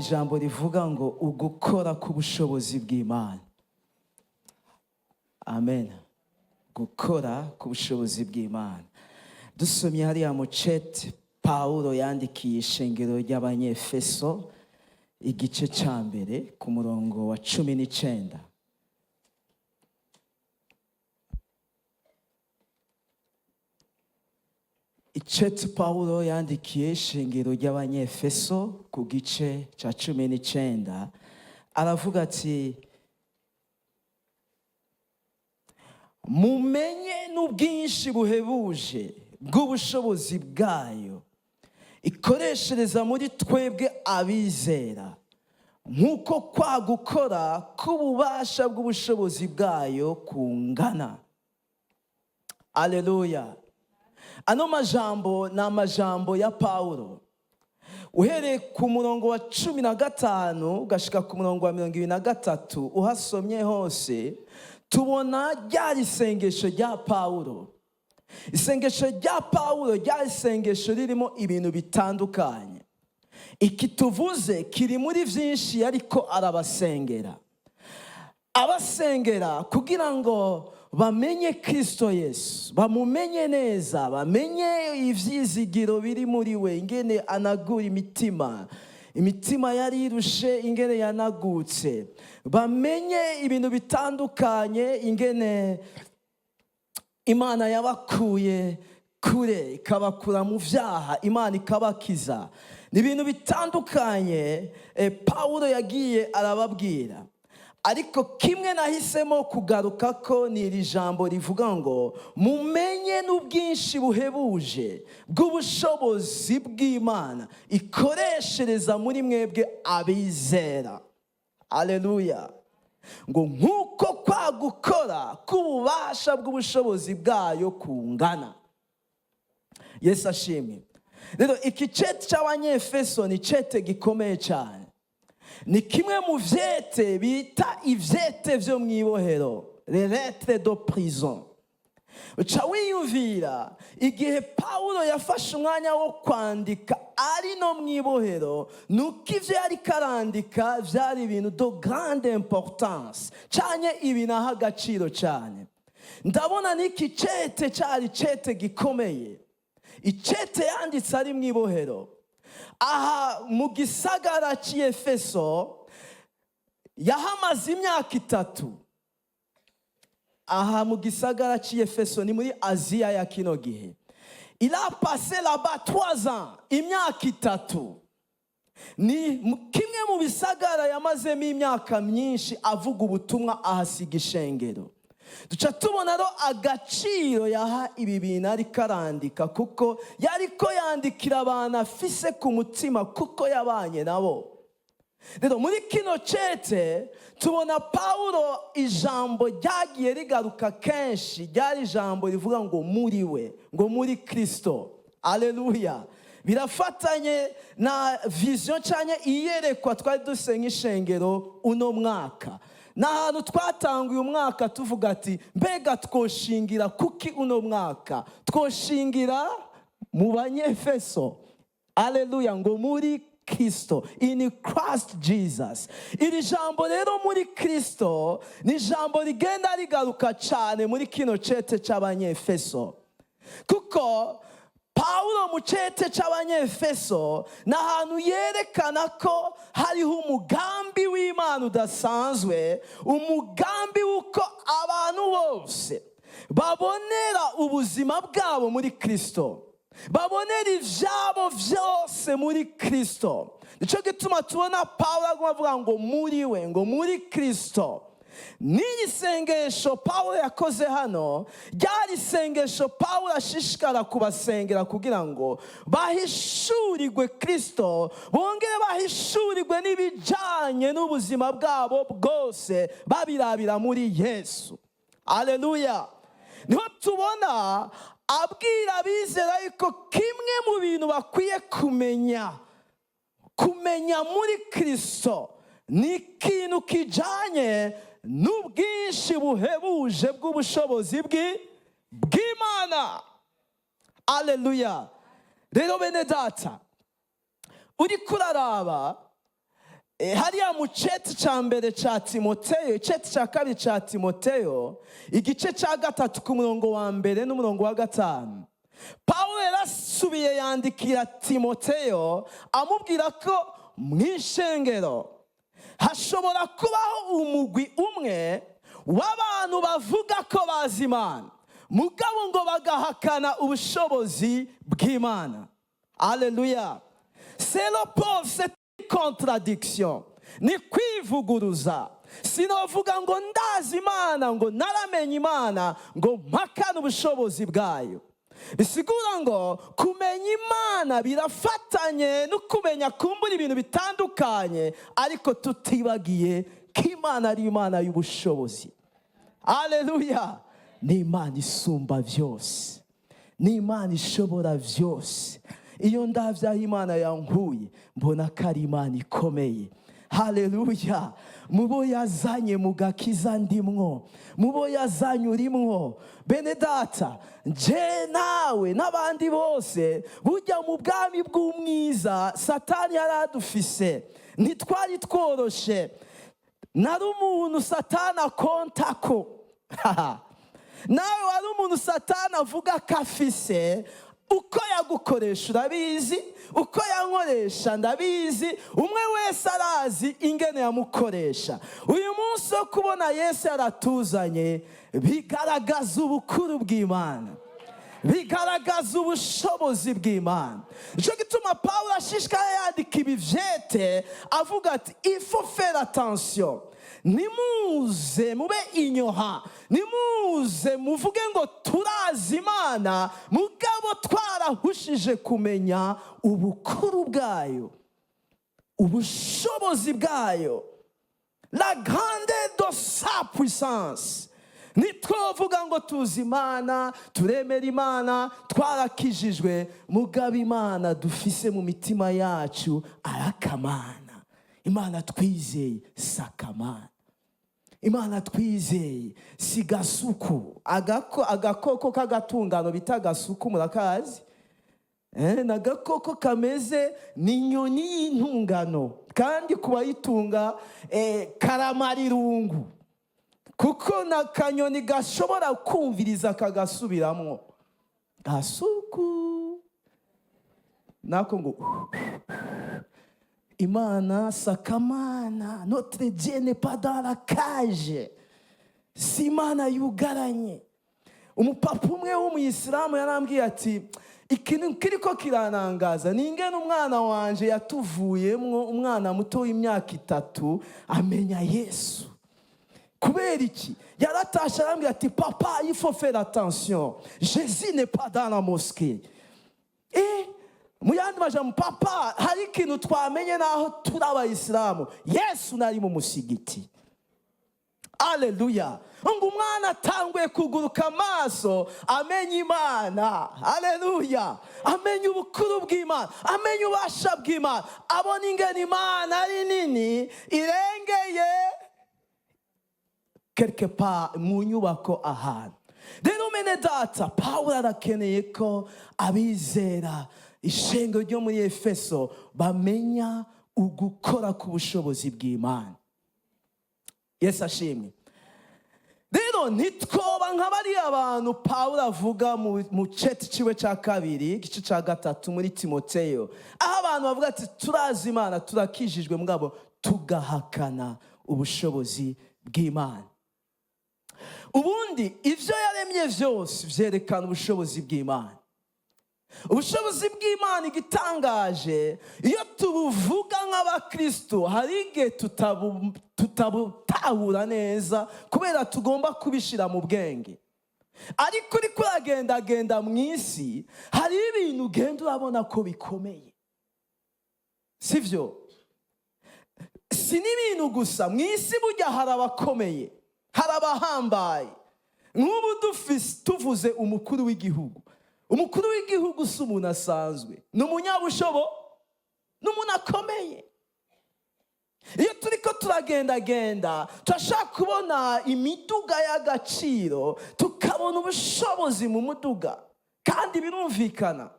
Ijambo rivuga ngo ugukora k'ubushobozi bw'Imana. Amen. Gukora k'ubushobozi bw'Imana. Dusomye hariya mu cete Pawulo yandikiye ishengero ry'Abanyefeso, igice cya mbere ku murongo wa 19. Icete Pawulo yandikiye ishengero ry'Abanyefeso ku gice cya 19, aravuga ati: "Mumenye n'ubwinshi buhebuje bw'ubushobozi bwayo ikoreshereza muri twebwe abizera, nk'uko kwa gukora k'ububasha bw'ubushobozi bwayo kungana." Aleluya! Ano majambo ni amajambo ya Pawulo. Uhereye ku murongo wa 15 ugashika ku murongo wa 23, uhasomye hose tubona ryari isengesho rya Pawulo. Isengesho rya Pawulo ryari isengesho ririmo ibintu bitandukanye. Iki tuvuze kiri muri byinshi, ariko arabasengera, abasengera kugira ngo bamenye Kristo Yesu, bamumenye neza, bamenye ivyizigiro biri muri we, ingene anagura imitima, imitima yari irushe ingene yanagutse, bamenye ibintu bitandukanye, ingene Imana yabakuye kure, ikabakura mu vyaha, Imana ikabakiza. Ni ibintu bitandukanye Pawulo yagiye arababwira, ariko kimwe nahisemo kugaruka ko ni iri jambo rivuga ngo mumenye n'ubwinshi buhebuje bw'ubushobozi bw'Imana ikoreshereza muri mwebwe abizera. Aleluya! Ngo nk'uko kwa gukora k'ububasha bw'ubushobozi bwayo kungana. Yesu ashimwe. Rero iki cete cy'Abanyefeso ni cete gikomeye cyane, ni kimwe mu vyete bita ivyete vyo mu ibohero, les lettres de prison. Uca wiyumvira igihe Pawulo yafashe umwanya wo kwandika ari no mu ibohero, nuko ivyo yariko arandika vyari ibintu de grande importance canke ibintu aha agaciro cyane. Ndabona n'iki cete cari cete gikomeye, icete yanditse ari mu ibohero aha mu gisagara cy'Efeso. Yahamaze imyaka 3 aha mu gisagara cy'Efeso, ni muri Aziya ya kino gihe. Il a passé là-bas 3 ans, imyaka 3. Ni kimwe mu bisagara yamazemo imyaka myinshi avuga ubutumwa, ahasiga ishengero. Duca tubona rero agaciro yaha ibi bintu ariko arandika, kuko yariko yandikira abantu afise ku mutima, kuko yabanye nabo. Rero muri kino cete tubona Pawulo, ijambo ryagiye rigaruka kenshi ryari ijambo rivuga ngo muri we, ngo muri Kristo. Aleluya! Birafatanye na vision cyangwa iyerekwa twari dufise nk'ishengero uno mwaka. Ni ahantu twatanguye umwaka tuvuga ati: "Mbega twoshingira kuki uno mwaka?" Twoshingira mu Banyefeso. Aleluya! Ngo muri Kristo, in Christ Jesus. Iri jambo rero muri Kristo ni ijambo rigenda rigaruka cyane muri kino cete cy'Abanyefeso, kuko Pawulo mu cete cy'Abanyefeso ni ahantu yerekana ko hariho umugambi w'Imana udasanzwe, umugambi w'uko abantu bose babonera ubuzima bwabo muri Kristo, babonera ibyabo byose muri Kristo. Nicyo gituma tubona Pawulo aguma avuga ngo muri we, ngo muri Kristo. N'iri sengesho Pawulo yakoze hano ryari isengesho Pawulo ashishikara kubasengera kugira ngo bahishurirwe Kristo, bongere bahishurirwe n'ibijyanye n'ubuzima bwabo bwose babirabira muri Yesu. Aleluya! Niho tubona abwira abizera yuko kimwe mu bintu bakwiye kumenya, kumenya muri Kristo, ni ikintu kijyanye n'ubwinshi buhebuje bw'ubushobozi bw'Imana. Aleluya! Rero bene data, uri kuraraba Hariya mu ceti cya mbere cya Timoteyo, iceti cya kabiri cya Timoteyo, igice cya 3 ku murongo wa 1 n'umurongo wa 5, Pawulo yarasubiye yandikira Timoteyo amubwira ko mu ishengero hashobora kubaho umugwi umwe w'abantu bavuga ko bazi Imana, mugabo ngo bagahakana ubushobozi bw'Imana. Aleluya! C'est le Paul, c'est une contradiction, ni kwivuguruza. Sinovuga ngo ndazi Imana, ngo naramenye Imana, ngo mpakane ubushobozi bwayo. Bisigura ngo kumenya Imana birafatanye no kumenya kumbura ibintu bitandukanye, ariko tutibagiye ko Imana ari Imana y'ubushobozi. Aleluya! Ni Imana isumba byose, ni Imana ishobora byose. Iyo ndabye aho Imana yankuye, mbona ko ari Imana ikomeye. Haleluya! Mubo yazanye mu gakiza ndimwo, mubo yazanye urimwo. Bene data, nje nawe n'abandi bose, bujya mu bwami bw'umwiza Satani yaradufise, ntitwari tworoshe. Nari umuntu Satani akontako, nawe wari umuntu Satani avuga ko afise. Uko yagukoresha urabizi, uko yankoresha ndabizi, umwe wese arazi ingene yamukoresha. Uyu munsi wo kubona Yesu yaratuzanye bigaragaza ubukuru bw'Imana, bigaragaza ubushobozi bw'Imana. Nicyo gituma Pawulo ashishikara yandika ibi vyete avuga ati: "Il faut faire attention, nimuze mube inyoha, nimuze muvuge ngo turazi Imana, mugabo twarahushije kumenya ubukuru bwayo, ubushobozi bwayo, la grandeur de sa puissance." Ntitwovuga ngo tuzi Imana, turemera Imana, twarakijijwe, mugabo Imana dufise mu mitima yacu arakamana. Imana twizeye sakamana, Imana twizeye si gasuku. Agakoko k'agatungano bita gasuku murakazi? Ni agakoko kameze, ni inyoni y'intungano, kandi ku bayitunga karamara irungu, kuko ni akanyoni gashobora kumviriza kagasubiramwo gasuku nako ngo Imana sakamana. Notre Dieu n'est pas dans la cage, si Imana yugaranye. Umupapa umwe w'umuyisilamu yarambwiye ati: "Ikintu kiriko kiranangaza ni ingene umwana wanje yatuvuyemwo, umwana muto w'imyaka 3, amenya Yesu." Kubera iki? Yaratashe arambwira ati: "Papa, il faut faire attention, Jésus n'est pas dans la mosquée." Mu yandi majambo: "Papa, hari ikintu twamenye, naho turi abayisilamu, Yesu nari mu musigiti." Aleluya! Ngo umwana atanguye kuguruka amaso, amenya Imana. Aleluya! Amenya ubukuru bw'Imana, amenya ububasha bw'Imana, abona ingene Imana ari nini, irengeye quelque part mu nyubako ahantu. Rero mene data, Pawulo arakeneye ko abizera, ishengero ryo muri Efeso, bamenya ugukora k'ubushobozi bw'Imana. Yesu ashimwe! Rero ntitwoba nka bariya bantu Pawulo avuga mu ceti ciwe cya kabiri, igice cya 3 muri Timoteyo, aho abantu bavuga ati: "Turazi Imana, turakijijwe," mugabo tugahakana ubushobozi bw'Imana. Ubundi ibyo yaremye byose byerekana ubushobozi bw'Imana. Ubushobozi bw'Imana, igitangaje, iyo tubuvuga nk'abakristo, hari igihe tutabutahura neza kubera tugomba kubishyira mu bwenge. Ariko uriko uragendagenda mu isi, hari ibintu ugenda urabona ko bikomeye, sibyo? Si n'ibintu gusa mu isi, burya hari abakomeye, hari abahambaye. Nk'ubu tuvuze umukuru w'igihugu, umukuru w'igihugu si umuntu asanzwe, ni umunyabushobo, ni umuntu akomeye. Iyo turi ko turagendagenda, turashaka kubona imiduga y'agaciro, tukabona ubushobozi mu muduga, kandi birumvikana.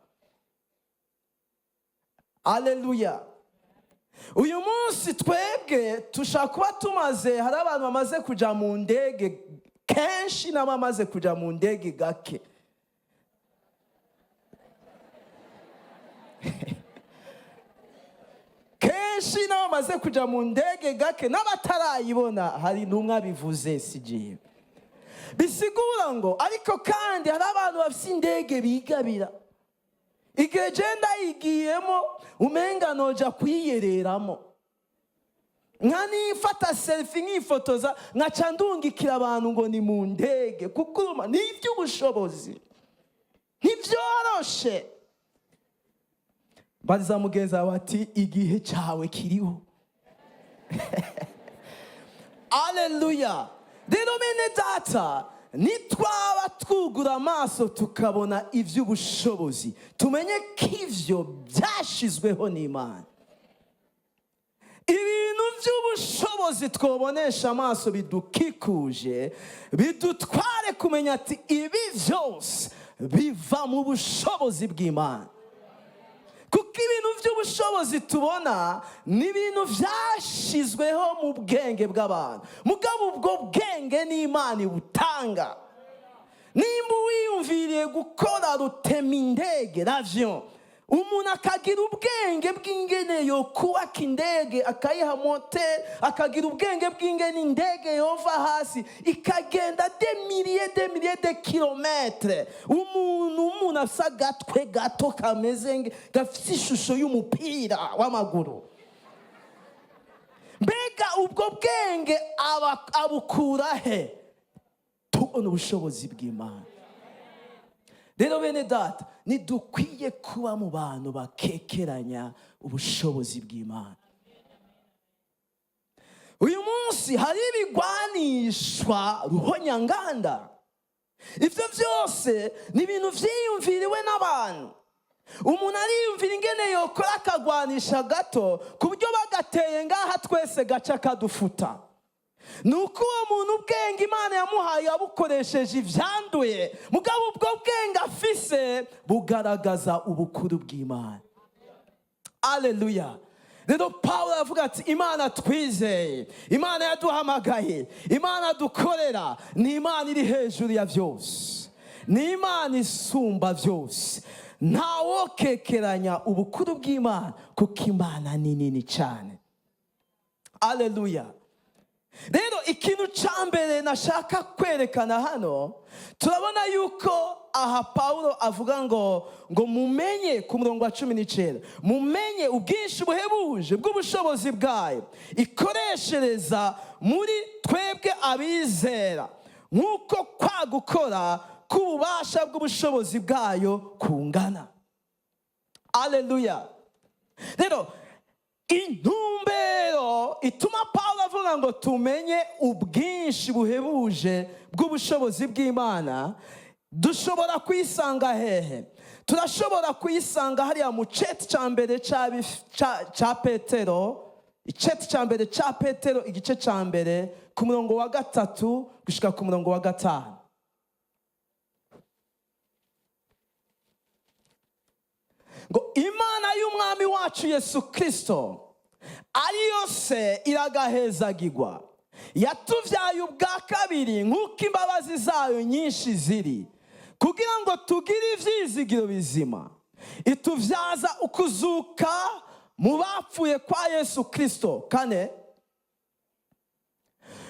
Aleluya! Uyu munsi twebwe tushobora kuba tumaze, hari abantu bamaze kujya mu ndege kenshi n'abamaze kujya mu ndege gake. Kenshi n'abamaze kujya mu ndege gake n'abatarayibona, hari n'umwe abivuze sigiye. Bisigura ngo ariko kandi hari abantu bafite indege bigabira. Igihe je ndayigiyemo umenga noja kwiyereramo, nka nifata selfie nkifotoza, nkaca ndungikira abantu ngo ni mu ndege, kuko urumva ni iby'ubushobozi, ntibyoroshe. Mbariza mugenzi wawe ati igihe cyawe kiriho. Aleluya. Rero bene data, nitwaba twugura amaso tukabona iby'ubushobozi, tumenye ko ivyo byashizweho n'Imana. Ibintu by'ubushobozi twobonesha amaso bidukikuje bidutware kumenya ati ibi byose biva mu bushobozi bw'Imana. Kuko ibintu by'ubushobozi tubona ni ibintu byashizweho mu bwenge bw'abantu, mugabo ubwo bwenge n'Imana ibutanga. Nimba wiyumviriye gukora rutema indege, l'avion, umuntu akagira ubwenge bw'ingene yo kubaka indege, akayiha moteri, akagira ubwenge bw'ingene indege yova hasi ikagenda des milliers de milliers de kilomètres. Umuntu afise agatwe gato kameze gafise ishusho y'umupira w'amaguru, mbega ubwo bwenge abukura he? Tubona ubushobozi bw'Imana. Rero bene data, ntidukwiye kuba mu bantu bakekeranya ubushobozi bw'Imana. Uyu munsi hari ibigwanishwa ruhonyanganda. Ibyo byose ni ibintu vyiyumviriwe n'abantu. Umuntu ariyumvira ingene yokora akagwanisha gato ku buryo bagateye ngaha twese gaca kadufuta. Ni uko uwo muntu ubwenge Imana yamuhaye yabukoresheje ivyanduye, mugabo ubwo bwenge afise bugaragaza ubukuru bw'Imana. Aleluya. Rero Pawulo aravuga ati Imana twizeye, Imana yaduhamagaye, Imana dukorera ni Imana iri hejuru ya byose, ni Imana isumba byose. Ntawokekeranya ubukuru bw'Imana kuko Imana ni nini cyane. Aleluya. Rero ikintu cya mbere nashaka kwerekana hano, turabona yuko aha Pawulo avuga ngo mumenye, ku murongo wa 19, mumenye ubwinshi buhebuje bw'ubushobozi bwayo ikoreshereza muri twebwe abizera, nk'uko kwa gukora k'ububasha bw'ubushobozi bwayo kungana. Aleluya. Rero intumbero ituma Pawulo avuga ngo tumenye ubwinshi buhebuje bw'ubushobozi bw'Imana, dushobora kuyisanga hehe? Turashobora kuyisanga hariya mu ceti cya mbere cya Petero, iceti cya mbere cya Petero, igice cya mbere ku murongo wa 3 gushika ku murongo wa 5. Ngo Imana y'Umwami wacu Yesu Kristo ariyo se iragahezagirwa, yatuvyaye ubwa kabiri nk'uko imbabazi zayo nyinshi ziri, kugira ngo tugire ivyizigiro bizima. Ituvyaza ukuzuka mu bapfuye kwa Yesu Kristo. 4,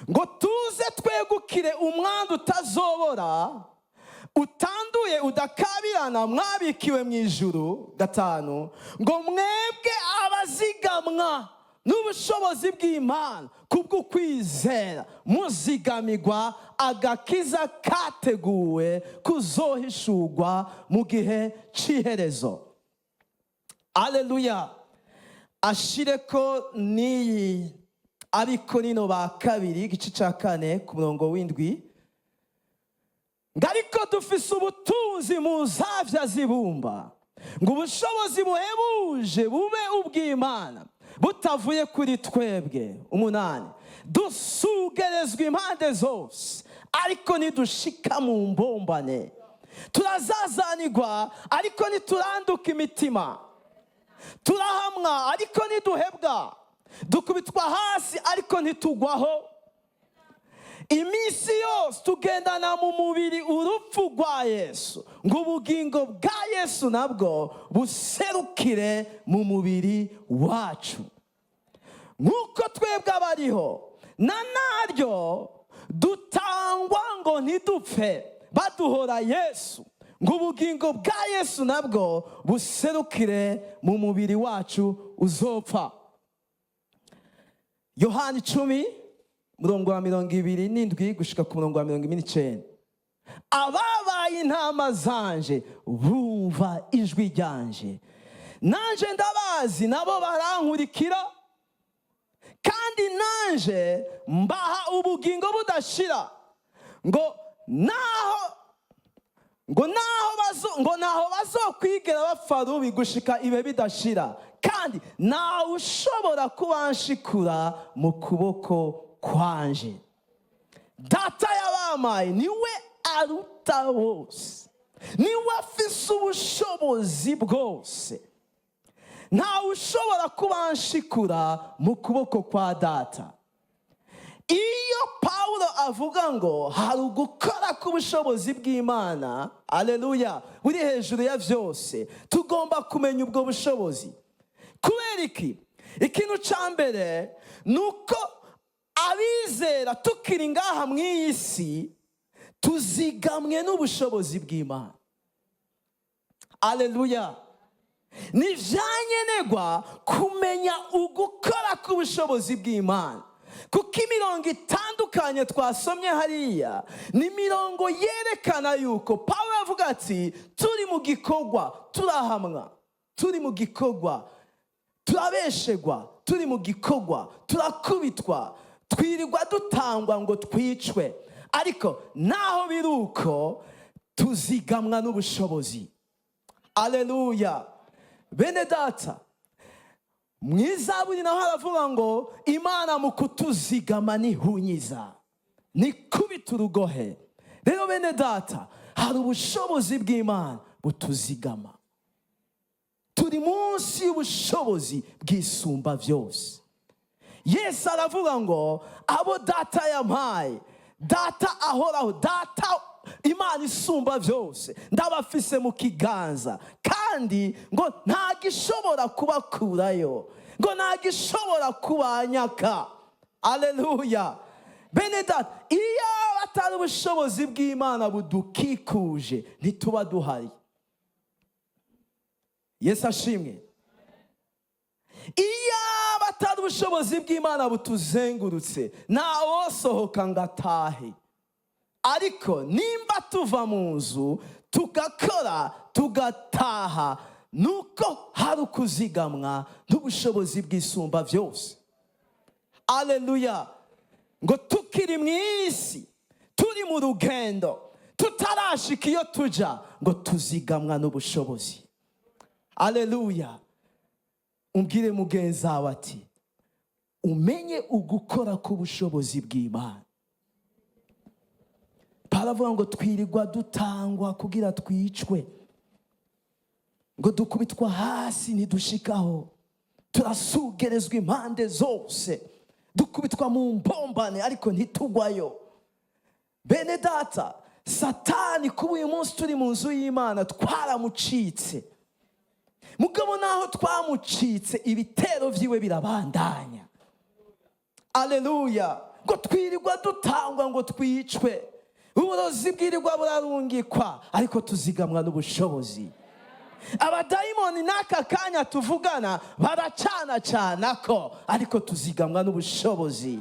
ngo tuze twegukire umwandu utazobora, utanduye, udakabirana, mwabikiwe mu ijuru. 5, ngo mwebwe abazigamwa n'ubushobozi bw'Imana kubw'ukwizera, muzigamigwa agakiza kateguwe kuzohishurwa mu gihe c'iherezo. Aleluya. Ashireko n'iyi Abakorinto ba kabiri igice cya 4 ku murongo w'indwi, ngo ariko dufise ubutunzi mu nzabya zibumba, ngo ubushobozi buhebuje bube ubw'Imana butavuye kuri twebwe. 8, dusugerezwa impande zose ariko ntidushika mu mbombane, turazazanirwa ariko ntituranduka imitima, turahamwa ariko ntiduhebwa, Dukubitwa hasi, ariko ntitugwaho. Iminsi yose tugendana mu mubiri urupfu rwa Yesu, ngo ubugingo bwa Yesu nabwo buserukire mu mubiri wacu. Nk'uko twebwe abariho na naryo dutangwa ngo ntidupfe, baduhora Yesu, ngo ubugingo bwa Yesu nabwo buserukire mu mubiri wacu uzopfa. Yohani 10, murongo wa 27 gushika ku murongo wa 49. Ababaye intama zanje bumva ijwi ryanje, nanje ndabazi, nabo barankurikira. Kandi nanje mbaha ubugingo budashira, ngo naho bazokwigera bapfa rubi gushika ibe bidashira, kandi ntawe ushobora kubanshikura mu kuboko kwanje. Data yabamaye niwe aruta bose, niwe afise ubushobozi bwose. Ntawe ushobora kubanshikura mu kuboko kwa Data. Iyo Pawulo avuga ngo hari ugukora k'ubushobozi bw'Imana, aleluya, buri hejuru ya byose, tugomba kumenya ubwo bushobozi. Kubera iki? Ikintu cya mbere ni uko abizera tukiri ngaha mu iyi si tuzigamwe n'ubushobozi bw'Imana. Aleluya! Ni ibyankenerwa kumenya ugukora k'ubushobozi bw'Imana, kuko imirongo itandukanye twasomye hariya ni imirongo yerekana yuko Pawulo avuga ati: turi mu gikorwa turahamwa, turi mu gikorwa turabeshegwa, turi mu gikorwa turakubitwa, twirirwa dutangwa ngo twicwe, ariko naho biri uko tuzigamwa n'ubushobozi. Aleluya! Bene Data, mu Izaburi naho haravuga ngo Imana mu kutuzigama nihunyiza, nikubita urugohe. Rero bene Data, hari ubushobozi bw'Imana butuzigama. Turi munsi y'ubushobozi bw'Isumba byose. Yesu aravuga ngo abo Data yampaye, Data ahoraho, Data Imana isumba byose, ndabafise mu kiganza, kandi ngo nta gishobora kubakurayo, ngo nta gishobora kubanyaka. Aleluya! Bene Data, iyo atari ubushobozi bw'Imana budukikuje, ntituba duhari. Yesu ashimwe! Iyo atari ubushobozi bw'Imana butuzengurutse, ntawosohoka ngo atahe. Ariko nimba tuva mu nzu, tugakora, tugataha, nuko hari ukuzigamwa n'ubushobozi bw'Isumba byose. Aleluya! Ngo tukiri mu isi, turi mu rugendo, tutarashika iyo tuja, ngo tuzigamwa n'ubushobozi. Aleluya! Umbwire mugenzi wawe ati: umenye ugukora k'ubushobozi bw'Imana. Baravuga ngo twirirwa dutangwa kugira twicwe, ngo dukubitwa hasi ntidushikaho, turasugerezwa impande zose, dukubitwa mu mbombane ariko ntitugwayo. Bene Data, Satani kuba uyu munsi turi mu nzu y'Imana, twaramucitse. Mugabo naho twamucitse, ibitero byiwe birabandanya. Aleluya! Ngo twirirwa dutangwa ngo twicwe, uburozi bwirirwa burarungikwa, ariko tuzigamwa n'ubushobozi. Abadayimoni n'aka kanya tuvugana baracana ko, ariko tuzigamwa n'ubushobozi.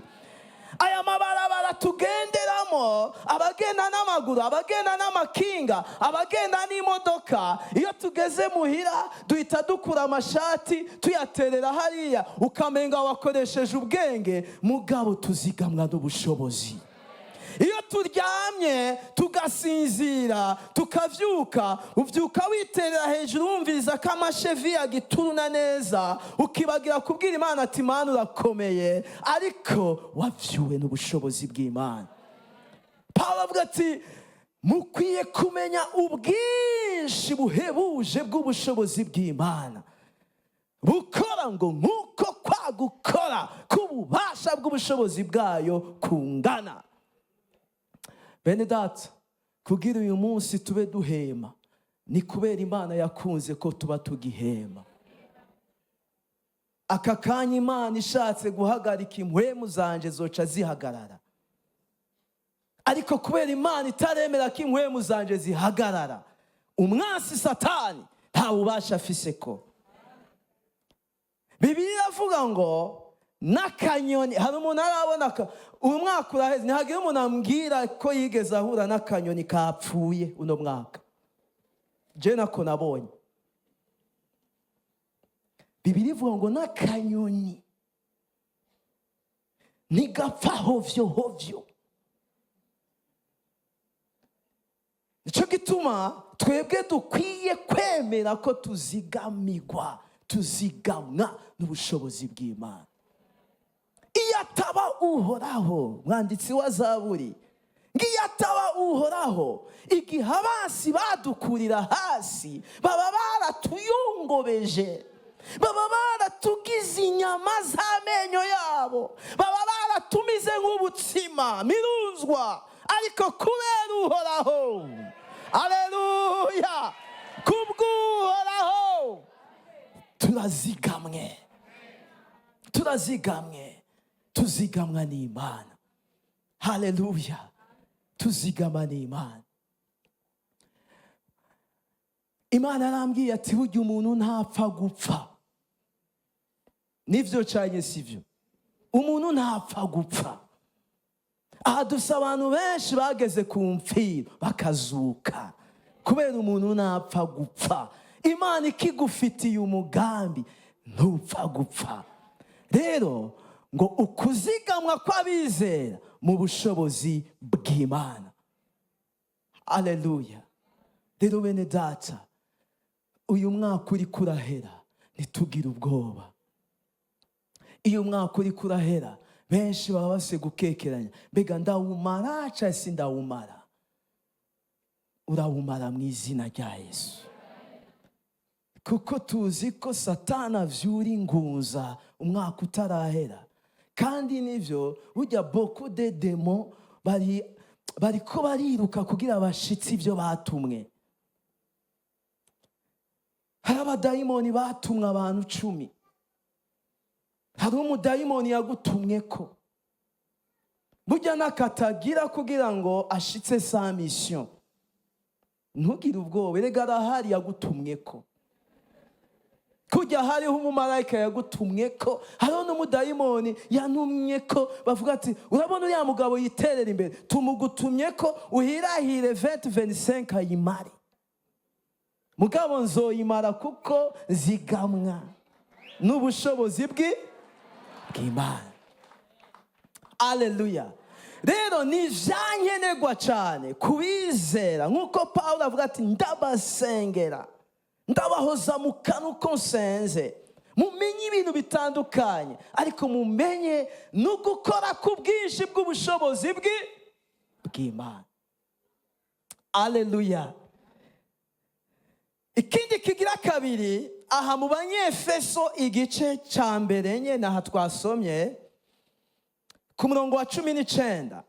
Aya mabarabara tugenderamo, abagenda n'amaguru, abagenda n'amakinga, abagenda n'imodoka, iyo tugeze muhira duhita dukura amashati tuyaterera hariya, ukamenga wakoresheje ubwenge. Mugabo tuzigamwa n'ubushobozi. Iyo turyamye tugasinzira, tukavyuka, uvyuka witerera hejuru, wumviriza ko amashevi agituruna neza, ukibagira kubwira Imana ati: "Imana urakomeye", ariko wavyuwe n'ubushobozi bw'Imana. Pawulo avuga ati: mukwiye kumenya ubwinshi buhebuje bw'ubushobozi bw'Imana bukora ngo nk'uko kwa Kwa gukora k'ububasha bw'ubushobozi bwayo kungana. Bene data, kugira uyu munsi tube duhema ni kubera Imana yakunze ko tuba tugihema. Aka kanya Imana ishatse guhagarika impwemu zanje, zoca zihagarara, ariko kubera Imana itaremera ko impwemu zanje zihagarara, umwansi Satani nta bubasha afise. Ko Bibiliya iravuga ngo n'akanyoni, hari umuntu arabona uyu mwaka uraheze, ntihagire umuntu ambwira ko yigeze ahura n'akanyoni kapfuye uno mwaka. Je nako nabonye. Bibiliya ivuga ngo n'akanyoni ntigapfa hovyo hovyo. Nicyo gituma twebwe dukwiye kwemera ko tuzigamigwa, tuzigamwa n'ubushobozi bw'Imana. Iyo ataba Uhoraho, mwanditsi wa Zaburi ngo iyo ataba Uhoraho, igihe abansi badukurira hasi, baba baratuyungobeje, baba baratugize inyama z'amenyo yabo, baba baratumize nk'ubutsima mirunzwa. Ariko kubera Uhoraho, aleluya, kubw'Uhoraho turazigamwe, turazigamwe, tuzigamwa n'Imana. Haleluya, tuzigama n'Imana. Imana arambwiye ati: "Burya umuntu ntapfa gupfa." Nivyo cyane, sivyo? Umuntu ntapfa gupfa. Aha dufise abantu benshi bageze ku mfiro bakazuka, kubera umuntu ntapfa gupfa. Imana ikigufitiye umugambi, ntupfa gupfa. Rero ngo ukuzigamwa kw'abizera mu bushobozi bw'Imana. Aleluya. Rero bene data, uyu mwaka uri kurahera, ntitugire ubwoba. Iyo umwaka uri kurahera, benshi baba base gukekeranya: "Mbega ndawumara cyangwa si ndawumara?" Urawumara mu izina rya Yesu, kuko tuzi ko Satana avyura ingunza umwaka utarahera. Kandi nivyo, burya beaucoup de démons bari bariko bariruka kugira bashitse ivyo batumwe. Hari abadayimoni batumwe abantu 10. Hari umudayimoni yagutumwe ko burya nakatagira kugira ngo ashitse sa mission. Ntugire ubwoba, erega arahari yagutumwe ko. Kujya hariho umumarayika yagutumwe ko, hariho n'umudayimoni yantumye ko. Bavuga ati: "Urabona uriya mugabo yiterera imbere, tumugutumye ko uhirahire 2025 ayimare." Mugabo nzoyimara kuko zigamwa n'ubushobozi bw'Imana. Aleluya. Rero ni ivyankenerwa cyane kubizera, nk'uko Pawulo avuga ati: "Ndabasengera, ndabahoza mu kanwa uko nsenze, mumenye ibintu bitandukanye, ariko mumenye no gukora ku bwinshi bw'ubushobozi bw'Imana." Aleluya. Ikindi kigira kabiri, aha mu Banyefeso igice cya mbere nyine, aha twasomye ku murongo wa 19,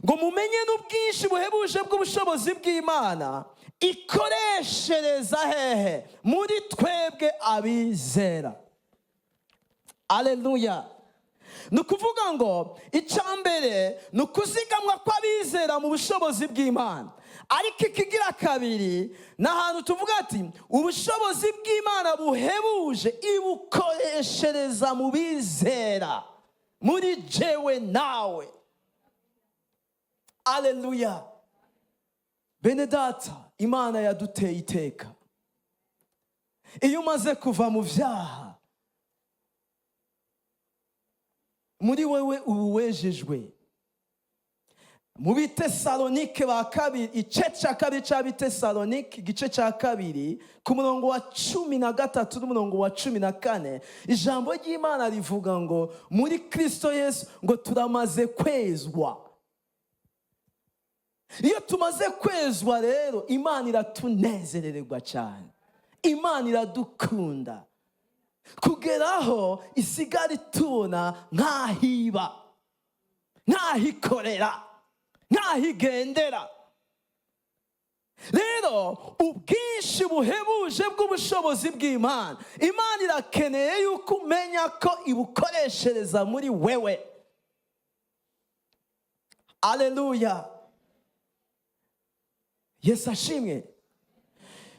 ngo mumenye n'ubwinshi buhebuje bw'ubushobozi bw'Imana ikoreshereza hehe? Muri twebwe abizera. Aleluya. Ni ukuvuga ngo icya mbere ni ukuzigamwa kw'abizera mu bushobozi bw'Imana, ariko ikigira kabiri ni ahantu tuvuga ati ubushobozi bw'Imana buhebuje ibukoreshereza mu bizera, muri jewe nawe. Aleluya. Bene data, Imana yaduteye iteka. Iyo umaze kuva mu byaha, muri wewe ubu wejejwe. Mu Bitesalonike ba kabiri, igice cya kabiri cy'Abitesalonike, igice cya kabiri, ku murongo wa 13 n'umurongo wa 14, ijambo ry'Imana rivuga ngo muri Kristo Yesu ngo turamaze kwezwa. Iyo tumaze kwezwa rero, Imana iratunezererwa cyane, Imana iradukunda. Kugeraho isigara itubona nk'ahiba, nk'ahikorera, nk'ahigendera. Rero ubwinshi buhebuje bw'ubushobozi bw'Imana, Imana irakeneye yuko umenya ko ibukoreshereza muri wewe. Aleluya, Yesu ashimwe.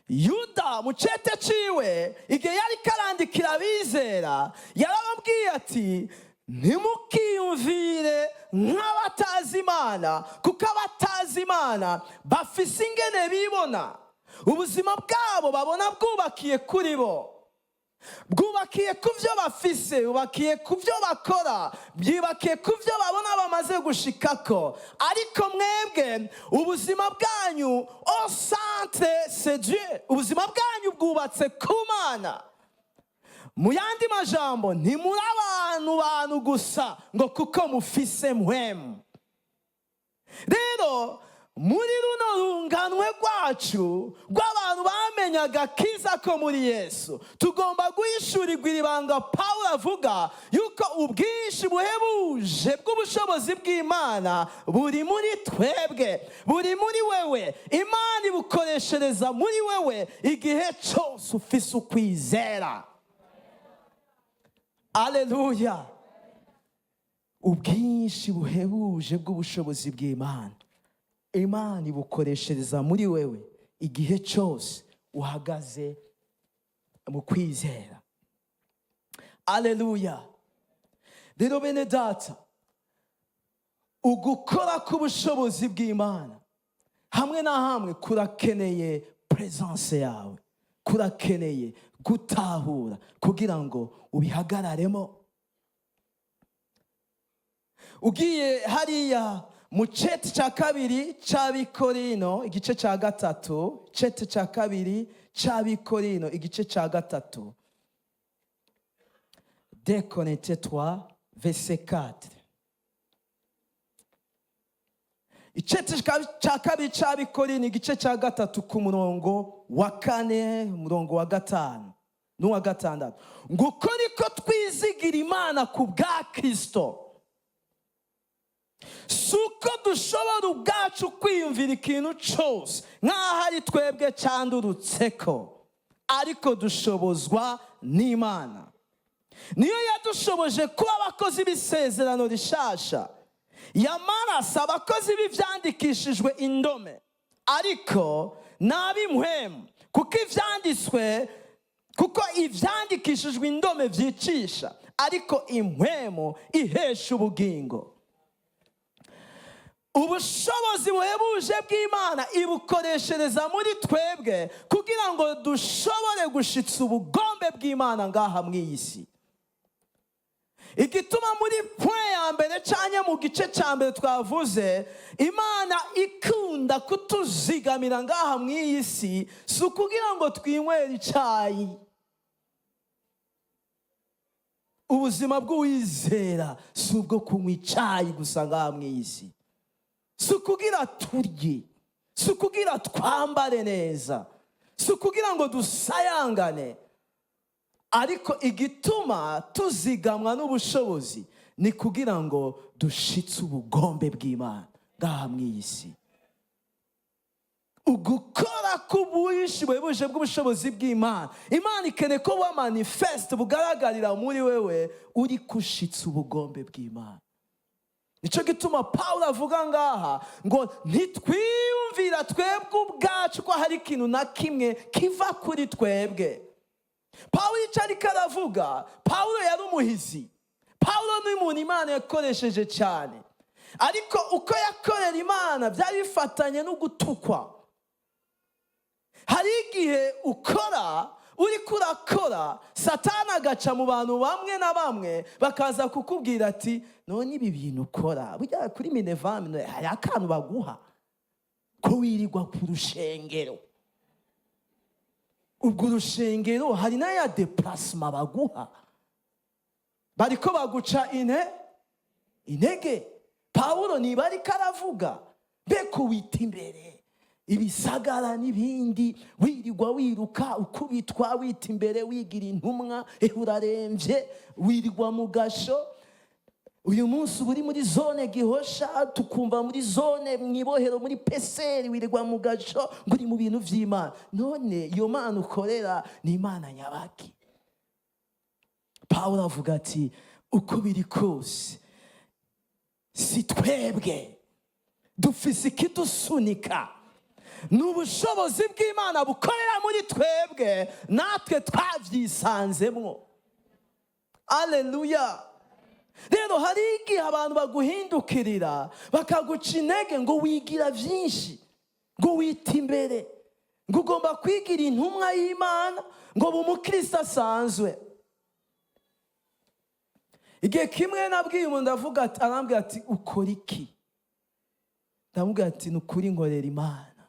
Yuda mu cete ciwe, igihe yari karandikira abizera, yarababwiye ati: "Ntimukiyumvire nk'abatazi Imana, kuko abatazi Imana bafise ingene bibona. Ubuzima bwabo babona bwubakiye kuri bo, bwubakiye ku byo bafise, bubakiye ku byo bakora, bwubakiye ku byo babona bamaze gushikako. Ariko mwebwe ubuzima bwanyu, au centre c'est Dieu, ubuzima bwanyu bwubatse ku Mana." Mu yandi majambo, ntimuri abantu bantu gusa ngo kuko mufise mpwemu. Rero muri runo runganwe rwacu rw'abantu bamenye agakiza ko muri Yesu, tugomba guhishurirwa iri banga Pawulo avuga, yuko ubwinshi buhebuje bw'ubushobozi bw'Imana buri muri twebwe, buri muri wewe. Imana ibukoreshereza muri wewe igihe cyose ufise ukwizera. Aleluya. Ubwinshi buhebuje bw'ubushobozi bw'Imana, Imana ibukoreshereza muri wewe igihe cyose uhagaze mu kwizera. Aleluya. Rero bene data, ugukora k'ubushobozi bw'Imana hamwe na hamwe kurakeneye présence yawe, kurakeneye gutahura kugira ngo ubihagararemo. Ugiye hariya mu cete cya kabiri cy'Abikorino, igice cya 3, cete cya kabiri cy'Abikorino, igice cya 3, 2 Corinthiens 3 verset 4. Icete cya kabiri cy'Abikorino, igice cya 3, ku murongo wa 4, umurongo wa 5 n'uwa 6, ngo: "Uko niko twizigira Imana ku bwa Kirisito. Si uko dushobora ubwacu kwiyumvira ikintu cyose nk'aho ari twebwe cyandurutse ko, ariko dushobozwa n'Imana. Niyo yadushoboje kuba abakozi b'isezerano rishasha. Yamara si abakozi b'ibyandikishijwe indome, ariko ni ab'impwemu, kuko ibyandikishijwe indome byicisha, ariko impwemu ihesha ubugingo." Ubushobozi buhebuje bw'Imana ibukoreshereza muri twebwe kugira ngo dushobore gushitsa ubugombe bw'Imana ngaha mu iyi si. Igituma muri point ya mbere cyangwa mu gice cya mbere twavuze, Imana ikunda kutuzigamira ngaha mu iyi si, si ukugira ngo twinywere icyayi. Ubuzima bw'uwizera si ubwo kunywa icyayi gusa ngaha mu iyi si, si ukugira turye, si ukugira twambare neza, si ukugira ngo dusayangane. Ariko igituma tuzigamwa n'ubushobozi ni kugira ngo dushitse ubugombe bw'Imana ngaha mu iyi si. Ugukora k'ubwinshi buhebuje bw'ubushobozi bw'Imana, Imana ikeneye ko buba manifeste, bugaragarira muri wewe uri kushitsa ubugombe bw'Imana. Nicyo gituma Pawulo avuga ngaha ngo ntitwiyumvira twebwe ubwacu ko hari ikintu na kimwe kiva kuri twebwe. Pawulo icyo ariko aravuga, Pawulo yari umuhizi, Pawulo ni umuntu Imana yakoresheje cyane, ariko uko yakorera Imana byari bifatanye no gutukwa. Hari igihe ukora, uriko urakora, Satani agaca mu bantu bamwe na bamwe bakaza kukubwira ati: "None ibi bintu ukora, burya kuri minerval hari akantu baguha, ko wirirwa ku rushengero? Ubwo urushengero hari n'aya déplacement baguha?" Bariko baguca intege. Pawulo niba ariko aravuga, mbeko wita imbere. Ibisagara n'ibindi, wirirwa wiruka, ukubitwa, wita imbere, wigira intumwa, urarembye, wirirwa mu gasho. Uyu munsi uba uri muri zone Gihosha, tukumva muri zone mu Ibohero, muri peseri, wirirwa mu gasho ngo uri mu bintu by'Imana. None iyo Mana ukorera ni Imana nyabaki? Pawulo avuga ati: "Uko biri kose, si twebwe dufise ikidusunika, ni ubushobozi bw'Imana bukorera muri twebwe." Natwe twabyisanzemwo. Aleluya! Rero hari igihe abantu baguhindukirira bakaguca intege ngo wigira byinshi, ngo wita imbere, ngo ugomba kwigira intumwa y'Imana, ngo umukristo asanzwe. Igihe kimwe nabwiye umuntu, ndavuga ati, arambwira ati: "Ukora iki?" Ndamubwira ati: "Ni ukuri nkorera Imana."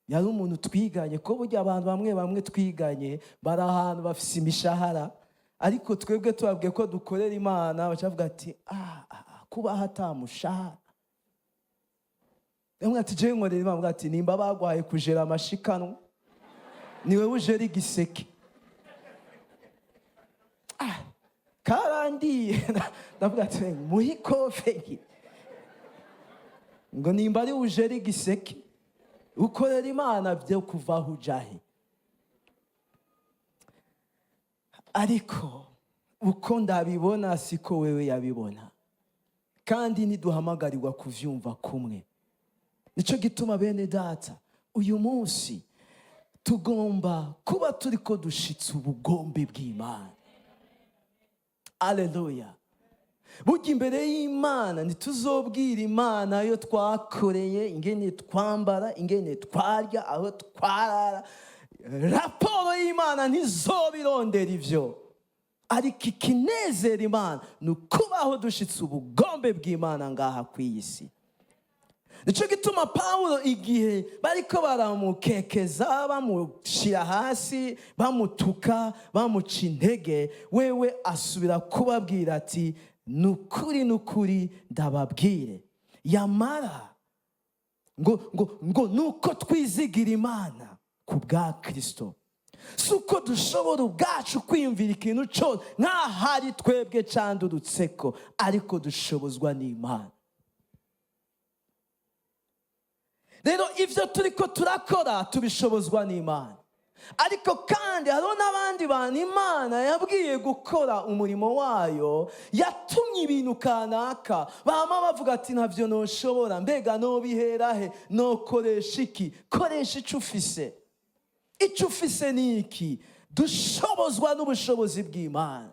Yari umuntu twiganye, ko burya abantu bamwe bamwe twiganye bari ahantu bafise imishahara, ariko twebwe tubabwiye ko dukorera Imana, bacavuga ati: "Ah, ah, kubaho atamushahara." Ndamubwira ati: "Jewe nkorera Imana." Avuga ati: "Nimba bagwaye kujera amashikanwa, ni wewe ujera igiseke." Ah, karandiye. Ndavuga ati: "Muhe ikofe." Ngo nimba ari ujera igiseke, ukorera Imana byo kuvaho ujahe? Ariko uko ndabibona siko wewe yabibona, kandi ntiduhamagarirwa kuvyumva kumwe. Nicyo gituma, bene data, uyu munsi tugomba kuba turi ko dushitse ubugombe bw'Imana. Aleluya! Burya imbere y'Imana ntituzobwira Imana ayo twakoreye, ingene twambara, ingene twarya, aho twarara. Raporo y'Imana ntizobirondera ivyo, ariko ikinezera Imana ni ukubaho dushitse ubugombe bw'Imana ngaha ku iyi si. Nicyo gituma Pawulo, igihe bariko baramukekeza, bamushyira hasi, bamutuka, bamuca intege, wewe asubira kubabwira ati: "Ni ukuri, ni ukuri ndababwire yamara ngo nuko twizigira Imana ku bwa Kirisito, si uko dushobora ubwacu kwiyumvira ikintu cyose nk'ahari twebwe candurutse ko, ariko dushobozwa n'Imana." Rero ibyo turi ko turakora tubishobozwa n'Imana, ariko kandi hariho n'abandi bantu Imana yabwiye gukora umurimo wayo, yatumye ibintu kanaka, bama bavuga ati: "Ntabyo noshobora, mbega nobihera he, nokoresha iki?" Koresha icyo ufise. Icyo ufise ni iki? Dushobozwa n'ubushobozi bw'Imana.